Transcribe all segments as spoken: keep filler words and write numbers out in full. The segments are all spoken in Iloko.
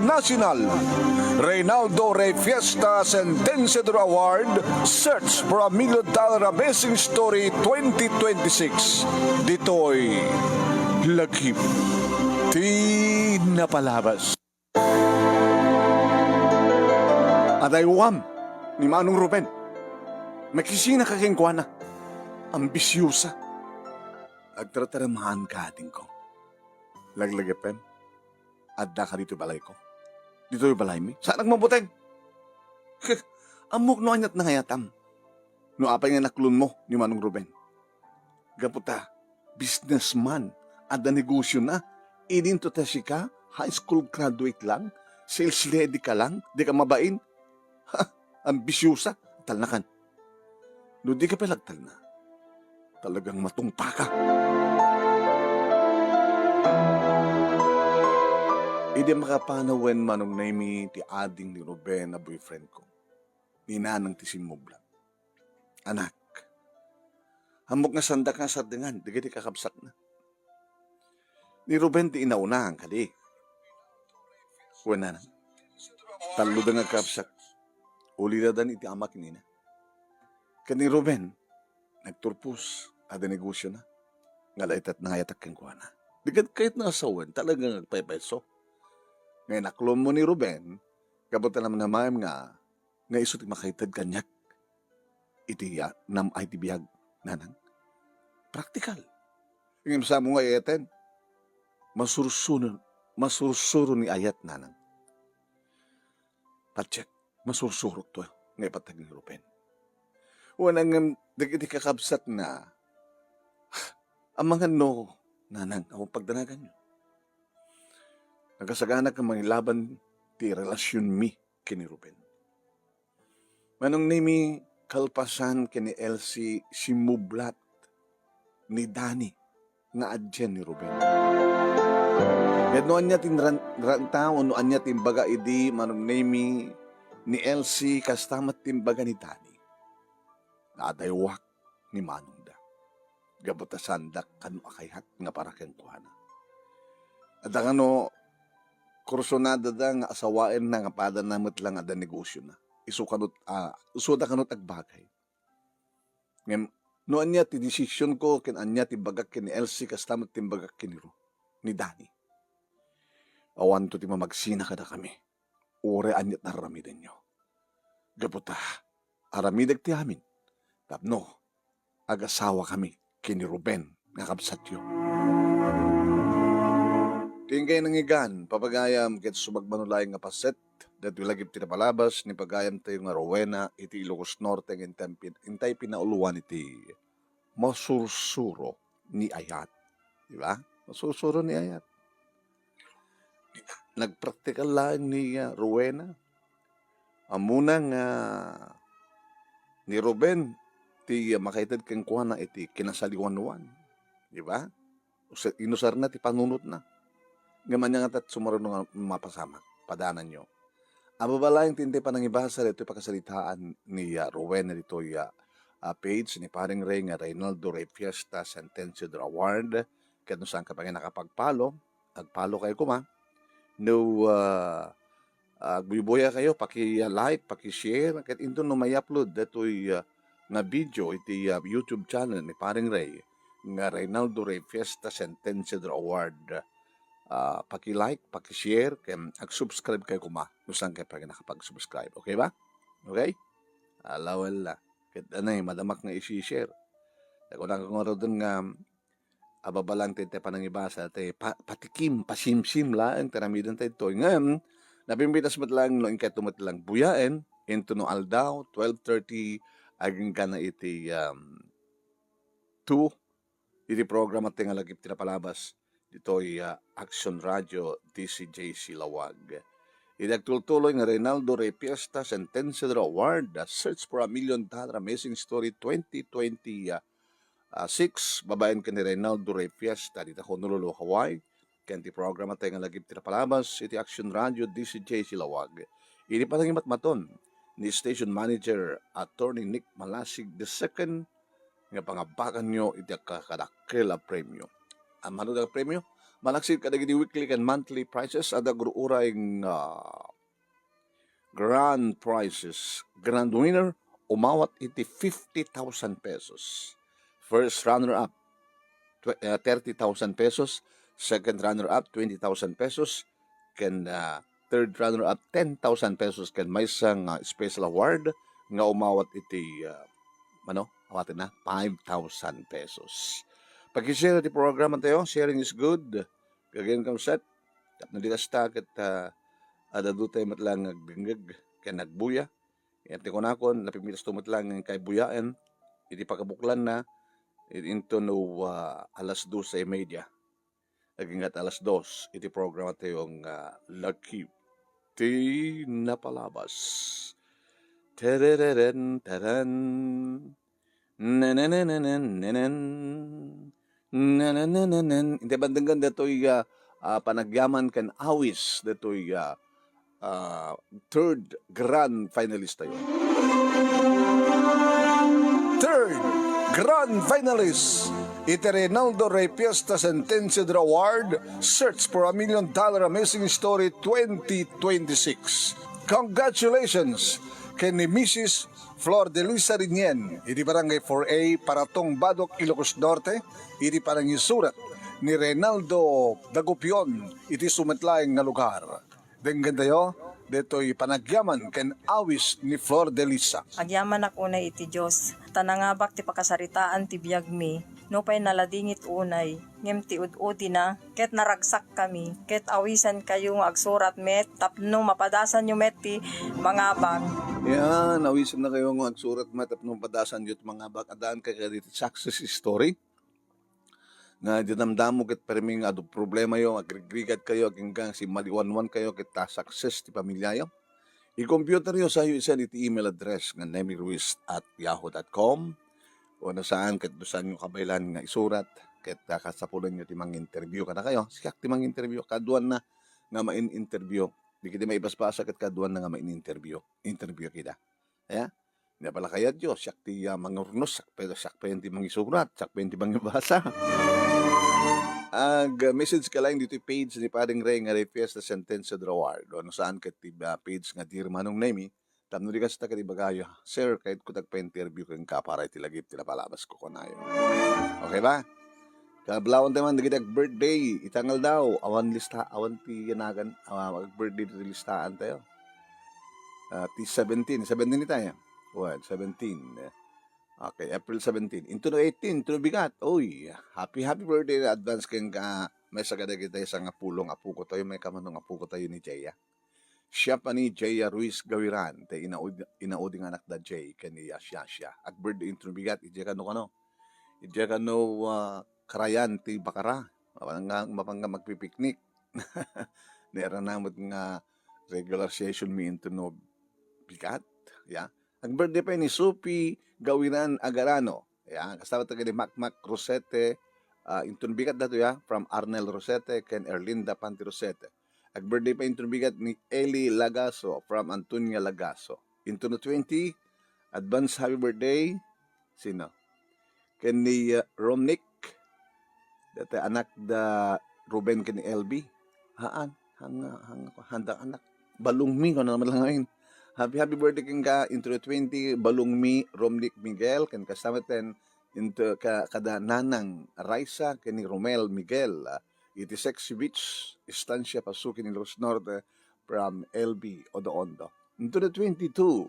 National Reynaldo Rey Fiesta Sentenciador Award, Search for a Million Dollar Amazing Story twenty twenty-six. Ditoy Lagip ti Napalabas. Adaywam ni Manong Ruben. Makisina ka kenkuana. Ambisyosa. Agtartaramaan ka, adingko. Laglagipem. Adda ka ditoy balayko. Ditoy balaymi. Saanak mabuteng. Ammok no aniat nangayatam. No apay nga naklonmo ni Manong Ruben. Gapu ta, businessman, adda negosiona. Idinto ta sika, high school graduate lang, sales lady ka lang, di ka mabain. Ha, ambisyosa, talnakan. No di ka pay lagtalna, talagang matungpa ka. Idi makapanawen, Manong Nemy, ti ading ni Ruben a boyfriend ko, ni Nanang ti simmublat. Anak, ammok nga saandak nga sardengan dagiti kakabsatna. Ni Ruben ti inauna, kadi? Wen, Nanang. Talloda nga kakabsat. Ulidadan iti ama ken ina. Ken ni Ruben, nagturpos, adda negosiona. Nga la ita't nangayatak kenkuana. Di ket kayatna a sawen, talaga nga agpaypayso. Nga naklonmo ni Ruben, gapu ta namnamaem nga nga isu ti makaited kaniak iti, ah, nam-ay ti biag, Nanang. Praktikal. Ngem sa mo nga ayaten, masursuro, masursuro ni ayat, Nanang. Patiek, masursurok to nga ipatag ni Ruben. Wen, ngem dagiti kakabsatna, amangan no, Nanang, awan pagdanaganyo. Nakasaganak nga mangilaban ti relasionmi ken ni Ruben. Manong Nemy, kalpasan ken ni Elsie, simmublat ni Danny nga adien ni Ruben. Ket no ania ti ran-, ranta wenno ania ti imbaga idi, Manong Nemy, ni Elsie, kasta met ti imbaga ni Danny. Nadaywak ni manongda. Gapu ta saandak kano a kayat nga para kenkuana. Adda kano kursunadada nga asawaenna nga padana met lang adda negosiona. Isu kano, ah, isuda kano ti agbagay. Ngem, no ania ti desisionko ken ania ti bagak ken ni Elsie, kasta met ti bagak ken ni Ru-, ni Danny. Awanto ti mamagsina kadakami. Uray aniat a aramidenyo. Gapu ta, aramidek ti amin tapno agasawakami ken ni Ruben nga kabsatyo. Ti inkay nangigan, papagayam, ket sumagmano laeng nga paset, daytoy lagip ti napalabas ni pagayamtayo nga Rowena iti Ilocos Norte nga intay pin-, intay pinauluan iti masursuro ni ayat. Di ba? Masursuro ni ayat. Nagpraktikal laeng ni, ah, Rowena. Ammona nga ni Ruben ti, ah, makaited kenkuana iti kinasaliwanwan. Di ba? Usa-, inusarna ti panunotna. Ngem ania ngata ti sumurotna nga mapasamak? Padananyo. Ababain ti intay panangibasa ditoy pakasaritaan ni, ah, Rowena ditoy, ah, ah, page ni Paring Ray nga Reynaldo Ray Fiesta Sentenciador Award. Ket no saankayo pay nakapag-follow, ag-follow kayo koma. No, ah, ah, agbuybuya kayo, paki-like, paki-share. Ket inton no mai-upload daytoy, ah, nga video iti, ah, YouTube channel ni Paring Ray nga Reynaldo Ray Fiesta Sentenciador Award. Ah, paki-like, paki-share, ken ag-subscribe kayo koma no saankayo pay nakapag-subscribe. Okay ba? Okay? Ala, wala. Ket anay, madamak nga isi-share. Ta kunako ngaruden nga ababain ti, ti panangibasa, ti pa-, patikim, pasimsim laeng ti aramidenta ditoy. Ngem, napimpitas met laeng no inkayto met lang buyaen, inton no aldaw, twelve thirty, agingga na iti, um, two, iti programa ti nga lagip ti napalabas ditoy, ah, Action Radio, D C J C Lawag. Iti agtultuloy nga Reynaldo Ray Fiesta Sentenciador Award, ah, Search for a Million Dollar Amazing Story twenty twenty, ah, ah, six, babaen ken ni Reynaldo Ray Fiesta, dita Honolulu, Hawaii, ken ti programa tayo nga lagip ti napalabas iti Action Radio, D C J C Lawag. Iti panangimatmaton ni Station Manager Attorney Nick Malasig the second, nga pangabakanyo iti agkakadakkel a premyo. Ammano dagiti premyo? Malaksid kadagiti weekly ken monthly prizes, adda gur-uray nga grand prizes. Grand winner, umawat iti fifty thousand pesos. First runner-up, tw-, ah, thirty thousand pesos. Second runner-up, twenty thousand pesos. Ken, ah, third runner-up, ten thousand pesos. Ken maysa nga special award nga umawat iti, ah, ano, awatenna, five thousand pesos. Paki-share ti programa tayo. Sharing is good. Kagayem, kamset, tapno di kasta ket, ah, ad-adu tayo met laeng nga agdengngeg ken agbuya. Ket ti kunakon, napimitasto met laeng nga inkay buyaen iti pagabuklanna, i-, into no, ah, alas doce y media. Agingga alas dos iti programa tayo nga Lakip ti Napalabas. Terereren, teren. Nenenenenen, nenen. Nenenenenen. Intay bandenggen datoy, ah, ah, panagyaman ken awis datoy, ah, ah, third grand finalist tayo. Third grand finalist, iti Reynaldo Rey Fiesta Sentencio de Award, Search for a Million Dollar Amazing Story twenty twenty-six. Congratulations ken ni Missus Flor de Luisa Rinien, iti Barangay four A, Paratong, Badoc, Ilocos Norte, iti panangisurat ni Reynaldo Dagupion iti sumet laeng nga lugar. Denggen tayo, detoy panagyaman ken awis ni Flor de Luisa. Agyamanak unay iti Dios, ta nangabak ti pakasaritaan ti biagmi. Nupay naladingit unay, ngem ti ud-udina, ket naragsakkami, ket awisankayo nga agsurat met tapno mapadasanyo met ti mangabak. Yan, awisannakayo nga agsurat met tapno mapadasanyo ti mangabak. Addaan kayo kadagiti success story nga idi damdamo ket permi nga adu problemayo, agrigrigatkayo, agingga simmaliwanwankayo ket ta success ti pamiliayo. I-computeryo, sayo isend iti email address nga nemiruiz at yahoo dot com. Wenno saan, ket no saanyo kabaelan nga isurat, ket, ah, kasapulanyo ti manginterview kadakayo. Siak ti manginterview, kaduanna nga main-interview. Dagiti maipaspasa ket kaduanna nga main-interview. Interview kita. Aya? Napalakayatyo, siak ti, ah, mangurnos, siak pay, siak pay ti mangisurat, siak pay ti mangibasa. Ag, ah, message ka laeng ditoy page ni Paring Ray nga Rey Fiesta Sentencio de Award. Wenno saan ket ti, ah, page nga Dear Manong Nemi, tapno di kasta ket ibagayo, "Sir, kayatko ti agpa-interview kenka para iti Lagip ti Napalabas," kukunayo. Okay ba? Kablawan tayo man dagiti ag-birthday, ita nga aldaw, awan lista, awan ti yanagan, ah, ag-birthday ti listaan tayo. Ah, ti seventeen, seventeen ita, eh. Well, seventeen, eh. Okay, April seventeen. Into no eighteen, into no bigat. Uy, happy, happy birthday in advance kenka, maysa kadagiti sangapulo nga apuko tayo, maikano nga apuko tayo ni Jaya. Siak ni Jaya Ruiz Gawiran, ti inaud-, inaudi nga anak da Jay, ken ni Yas Yasya. Ag-birthday into no bigat, idiay kano kano. Idiay kano, ah, karayan ti bakara. Mapanga, mapanga magpipiknik. Nairana met nga regular session mi into no bigat. Ya. Ag-birthday pay ni Sophie Gawiran Agarano. Ya, kasta met ken ni Makmak Rosete, ah, into no bigat dato ya, from Arnel Rosete ken Erlinda Panti Rosete. Ag-birthday pay into no bigat ni Eli Lagaso from Antonia Lagaso. Into no twenty, advance happy birthday. Sino? Ken ni, uh, Romnick. Dati anak da Ruben ken ni L B. Haan, hanga, hanga, handa anak. Balungmi, kano naman lang ngayon. Happy, happy birthday kenka, into the twenty, Balungmi, Romnick Miguel, ken kasta met ten, into ka, kada Nanang Raisa, ken ni Romel Miguel, ah, iti Sexy Beach, Estancia, Pasuki, Ilocos Norte, from L B Odoondo. Into the twenty-two,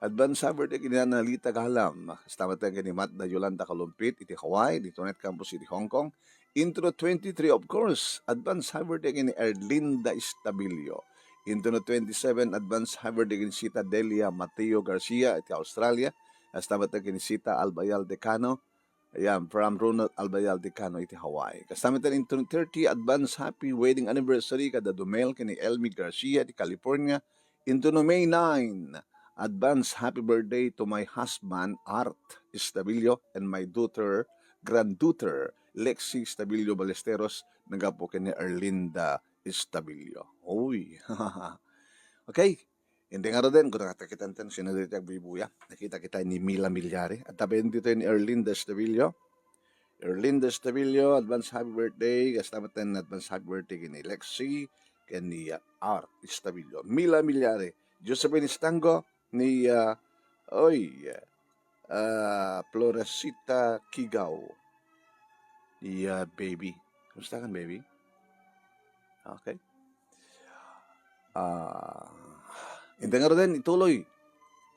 advance happy birthday ken ni Nanang Lita Galam, kasta met ten ken ni Matda Yolanda Kalumpit, iti Hawaii, iti Tonet Campus, iti Hong Kong. Into the twenty-three, of course, advance happy birthday ken ni Erlinda Estabilio. Into the twenty-seven, advance happy birthday ken ni Sita Delia Mateo Garcia, iti Australia. Kasta met ten ken ni Sita Albayal Decano, ayan, from Ronald Albayal Decano iti Hawaii. Kasta met ten into thirty, advance happy wedding anniversary kada Dumel ken ni Elmi Garcia iti California. Into no May nine, advance happy birthday to my husband, Art Estabilio, and my daughter, granddaughter, Lexi Estabilio Ballesteros, nagapu ken ni Erlinda Estabilio. Uy. Okay. Hindi nga den, kung nakatakitan ten, sino dito agbibuya? Nakita kita ni Mila Milyari. At tabi dito ni Erlinda Estabilio. Erlinda Estabillo, advance happy birthday. Kasta met advance happy birthday ken ni Lexi, ken ni, ah, Art Estabillo. Mila Milyari, Josephine Estango, ni, ah, oy, ah, Florecita Kigaw. Ni, ah, baby. Kumusta kan, baby? Okay. Ah, inda ngaruden, ituloy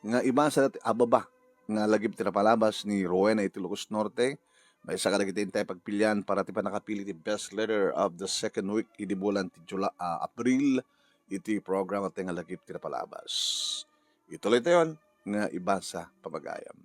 nga ibasa dati a baba nga lagip ti napalabas ni Rowena iti Ilocos Norte. Maysa kadagiti intay pagpilian para ti pannakapili ti best letter of the second week idi bulan ti Jula-, ah, Abril iti programa ti nga lagip ti napalabas. Ituloy tayon nga ibasa pamagayam.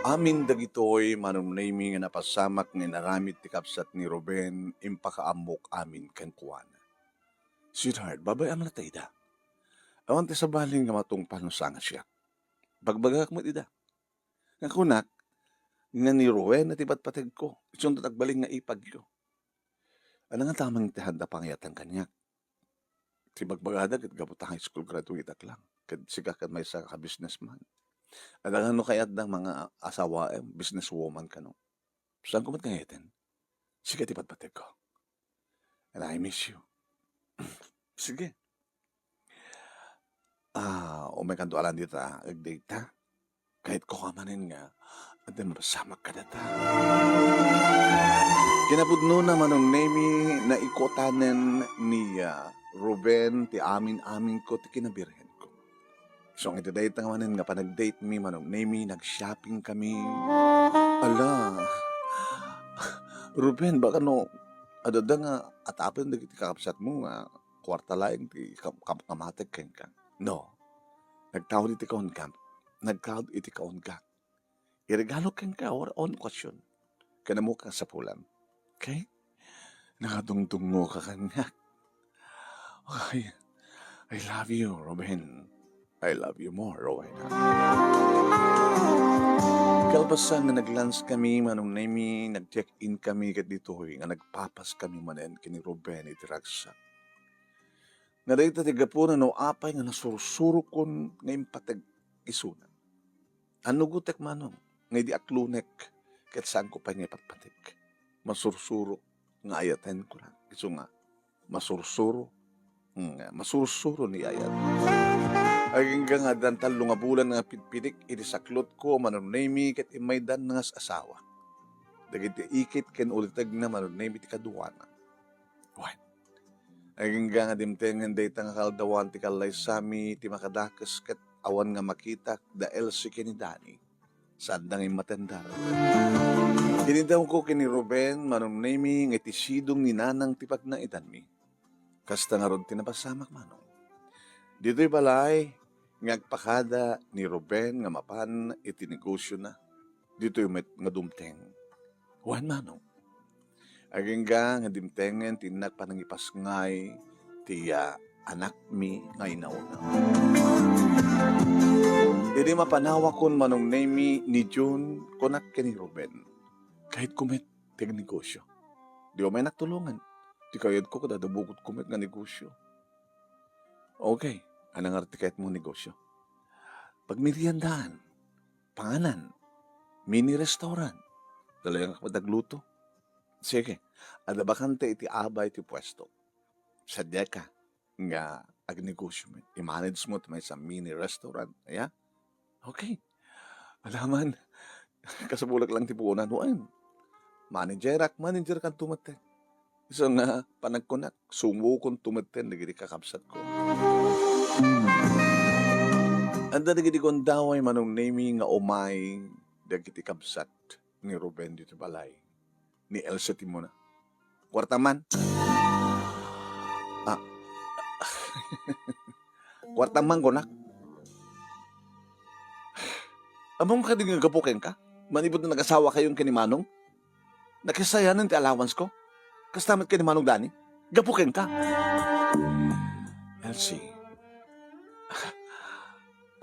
Amin dagitoy, Manong Nemy, nga napasamak nga inaramid ti kabsat ni Ruben, impakaammok amin kenkuana. Sweetheart, babay-am latta ida. Awan ti sabali nga matungpal no saan nga siak. Bagbagak met ida. Nga kunak, nga ni Rowena ti patpategko, isunto agbalin nga ipagyo. Adda nga tamang ti haanda pangayatan kaniak. Ti bagbagada ket gapu ta high school graduate ak lang. Ket sika ket maysa ka businessman. Adda nga no kayatda nga mga asawaem, businesswoman kano. Saanko met nga ayaten? Sika ti patpategko. And I miss you. Sige. Ah, umaykanto a lang dita, agdate ta. Kayatko ka manen nga, adda mapasamak kadata. Kinapudnona, Manong Nemy, naikutanen ni, ah, Ruben ti amin-aminko ti kinabirhenko. So, iti dayta nga manen nga panagdate mi, Manong Nemy, nag-shopping kami. Ala, Ruben, baka no, adda nga atapen dagiti kakabsatmo nga kuarta laeng ti kam-, kam-, kamateg kenka. No. Nagtaud iti kaunka. Nagtaud iti kaunka. Iregalo kenka or on okasyon. Ken ammok a sapulam. Okay? Nakatungtungo ka kaniak. Okay. I love you, Ruben. I love you more, Rowena. Kalpasan nga nag-lunch kami, Manong Nemy, nag-check-in kami ket ditoy nga nagpapas kami manen ken ni Ruben iti ragsak. Nga dayta ti gapuna no apay nga nasursurokon nga impateg isuna. Annugotek, Manong, nga idi aklunek ket saanko pay nga ipatpateg. Masursurok nga ayaten, kuna. Isu nga, masursuro, nga masursuro ni ayat. Agingga nga addan tallo nga bulan nga pidpidik iti saklotko, Manong Nemy, ket immaydan nga as-asawa. Dagiti ikit ken ulitegna, Manong Nemy, ti kaduana. Wen, agingga nga dimtengen dayta nga kaaldawan ti kallaysami ti makadakes ket awan nga makitak da Elsie ken ni Danny. Saanda nga immatenda. Inidawko ken ni Ruben, Manong Nemy, nga iti sidong ni Nanang ti pagnaedanmi. Kasta ngarud ti napasamak, Manong. Ditoy balay nga agpakada ni Ruben nga mapan iti negosiona. Ditoy met nga dumteng. Wen, Manong. Agingga nga dimtengen ti innak panangipasngay ti, ah, anakmi nga inauna. Idi mapanawakon, Manong Nemy, ni June, kunak ken ni Ruben, kayatko met ti agnegosio. Di umaynak tulongan. Ti kayatko, kada bukotko met nga negosio. Okay, ania ngarud ti kayatmo negosio? Pagmeriendaan, panganan, mini restaurant. Talaga ka agluto? Sige, adda bakante iti abay ti puesto. Sadiaka nga agnegosio met. I-manage mo ti maysa mini restaurant. Aya? Okay. Alaman, kasubulak lang ti puonan. Wen, managerak, manager kanto met. Isu nga panagkunak, sumukon tumetten dagiti kakabsatko. Adda dagiti gundaway, Manong Nemy, nga umay dagiti kabsat ni Ruben ditoy balay. Ni Elsa ti muna. Kuarta man. Ah. Kuarta man, kunak. Ammom kadi nga gapu kenka? Manipud no nag-asawa kayon ken ni Manong? Nakisayanen ti allowance ko? Kasta met ken ni Manong Dani? Gapu kenka? Elsie,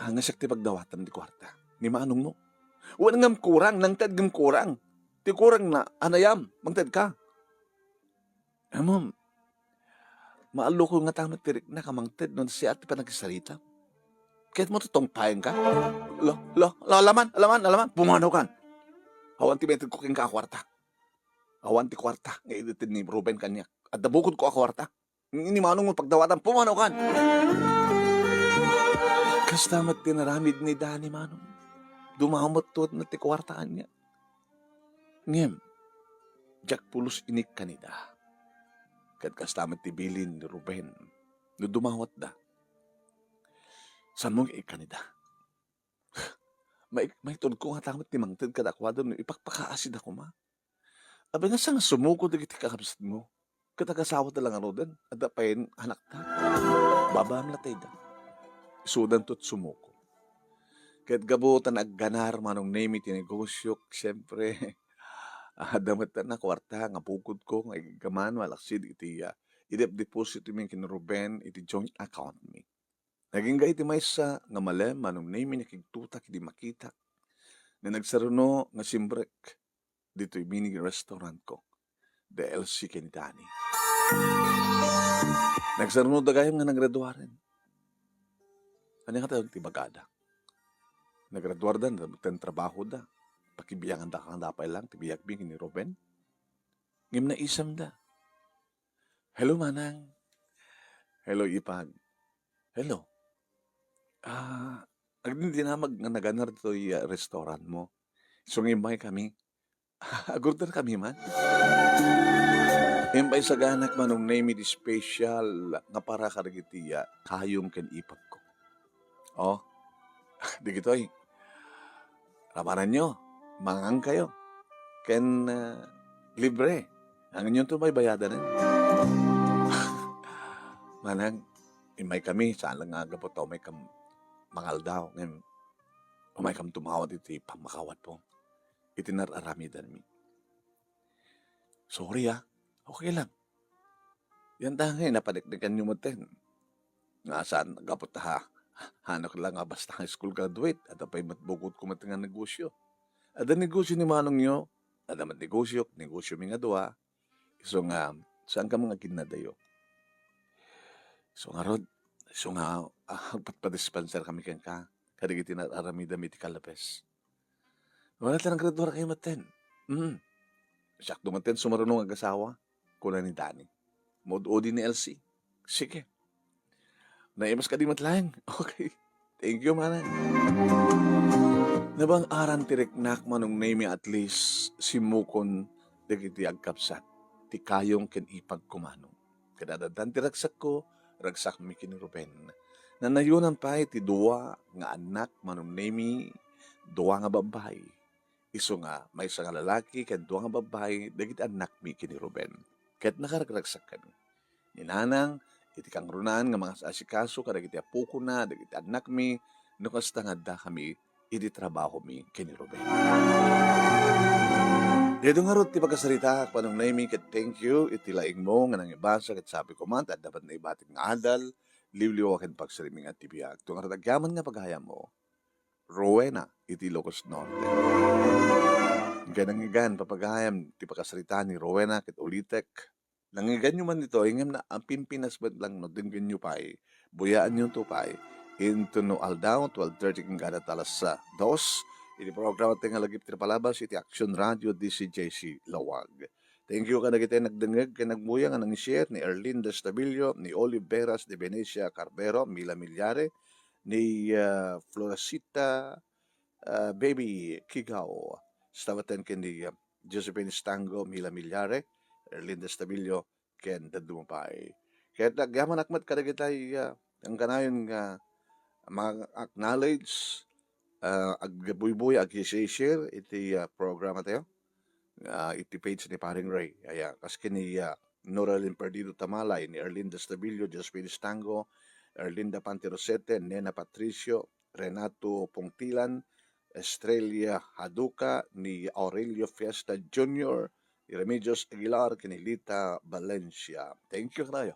ah, nga siak ti pagdawatam ti kuarta. Ni Manong mo? Wen, ngem kurang, nangted ngem kurang. Ti kurang na, anayam, mangted ka. Ammom, Maalluko ngata met ti riknak a mangted no siak ti panagsarsarita. Ket mo tutungpaenka? Lo, lo, lo, alaman, alaman, alaman, pumanaw kan. Awan ti maitedko kenka a kuarta. Awan ti kuarta nga ited ni Ruben kaniak. Adda bukodko a kuarta. Ni Manong mo pagdawatan, pumanaw kan. Kasta met ti naramid ni Dani, Manong. Dumawat met ti kuarta kaniak. Ngem, diak pulos inikkan ida. Ket kasta met ti bilin ni Ruben no dumawatda. Saan mo nga ikkan ida? Mai-, maitedko ngata met ti mangted kadakuada no ipakpakaasida koma. Apay, nga saan nga sumuko dagiti kakabsatmo? Ket agasawada la ngaruden, adda pay anakda. Babaam la ta ida. Isudanto ti sumuko. Ket gapu ta nagganar Manong Nemi ti negosiok, siyempre, adda met a kuarta nga bukodko nga iggaman malaksid iti, ah, idep-deposit mi ken Ruben iti joint account mi. Nagingga iti maysa nga malem Manong Nemi, nakigtutak idi makitak nga nagsaruno nga simrek ditoy mini restaurantko, D L C ken ni Dani. Nagsarunoda gayam nga nagraduaren. Ania ngata ti ibagada? Nagraduarda, nametten trabahoda. Pakibianganda kanda pay lang ti biagmi ken ni Ruben. Ngem naisamda. "Hello, Manang." "Hello, Ipag." "Hello. Ah, agdindinamag nga naganar ditoy, ah, restaurant mo. Isu nga immay kami." Agurder kami man. Impaisaganak Manong Nemi ti special nga para kadagiti, ah, kayong ken ipagko. Oh, dagitoy. Ramananyo, mangankayo. Ken, ah, libre. Angenyon to baybayadanen. Manang, immay kami, saan lang nga gapu ta umay kam mangaldaw, ngem umay kam tumawat iti pammakawatmo. Iti nar-aramidanmi. Sorry, ah. Okay lang. Yan ta nga, napaneknekanyo metten. Nga saan, gapu ta, ha, hanok lang nga basta high school graduate, adda pay met bukodko met nga negosyo. Adda negosyo ni manongyo, adda met negosyo, negosyo mi nga dua. Isu nga, saan ka nga aginnadayo? Isu ngarud, isu nga, ah, agpadpadispenser kami kenka, kadagiti nar-aramidam iti kalabes. Wala ta naggraduar kayo metten. Mm. Siakto metten sumaruno nga agasawa, kuna ni Dani. Maud-udi ni Elsie. Sige. Naimas kadi met laeng. Okay. Thank you, Manang. Nabang-aran ti riknak Manong Nemi, at least simmukon dagiti agkabsat ti kayong ken ipagko, Manong. Ket addan ti ragsakko, ragsakmi ken ni Ruben. Nanayonan pay ti dua nga annak Manong Nemi, dua nga babbai. Isu nga maysa nga lalaki ken dua nga babbai dagiti annakmi ken ni Ruben. Ket nakaragragsakami ni Nanang iti kangrunaan nga mangas-asikaso kadagiti apokona, dagiti annakmi, no kasta nga addakami iti trabahomi ken ni Ruben. Daytoy ngarud ti pakasaritaak, Manong Nemi, ket thank you iti laingmo nga nangibasa, ket sabi ko man, adda met naibatik nga adal, liwliwa ken pagsirimingan ti biag. Daytoy ngarud agyaman nga pagayammo, Rowena iti Ilocos Norte. Ken nangngegan, papagayam ti pakasarita ni Rowena ket ulitek. Nangngeganyo man ditoy, ngem naapimpinas met lang no denggenyo pay, buyaanyo to pay. Inton no aldaw, twelve thirty ken kada ta alas, ah, dos, iti programa tayo nga lagip ti napalabas iti Action Radio D C J C Laoag. Thank you kadagiti nagdengngeg ken nagbuya nga nang-share ni Erlinda Estabillo, ni Olive Veras de Venecia Carbero, Mila Millares, ni, ah, Floracita, ah, Baby Kigao, kasta met ken ni, ah, Josephine Stango, Mila Millares, Erlinda Estabillo, ken dadduma pay. Ket agyamanak met kadagiti, ah, ang kanayon nga mag-acknowledge, ah, agbuybuya, ag-share iti, ah, programa tayo, ah, iti page ni Paring Ray. Aya, kas ken ni, ah, Noralyn Perdido Tamalay, ni Erlinda Estabillo, Josephine Stango, Erlinda Panti Rosete, Nena Patricio, Renato Pongtilan, Estrella Haduca, ni Aurelio Fiesta Junior, ni Remedios Aguilar, ken ni Lita Valencia. Thank you kanayo.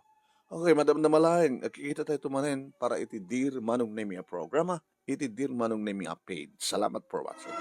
Okay, madamdama laeng, agkikita tayo tumanen para iti Dear Manong Nemi a programa, iti Dear Manong Nemi a page. Salamat for watching.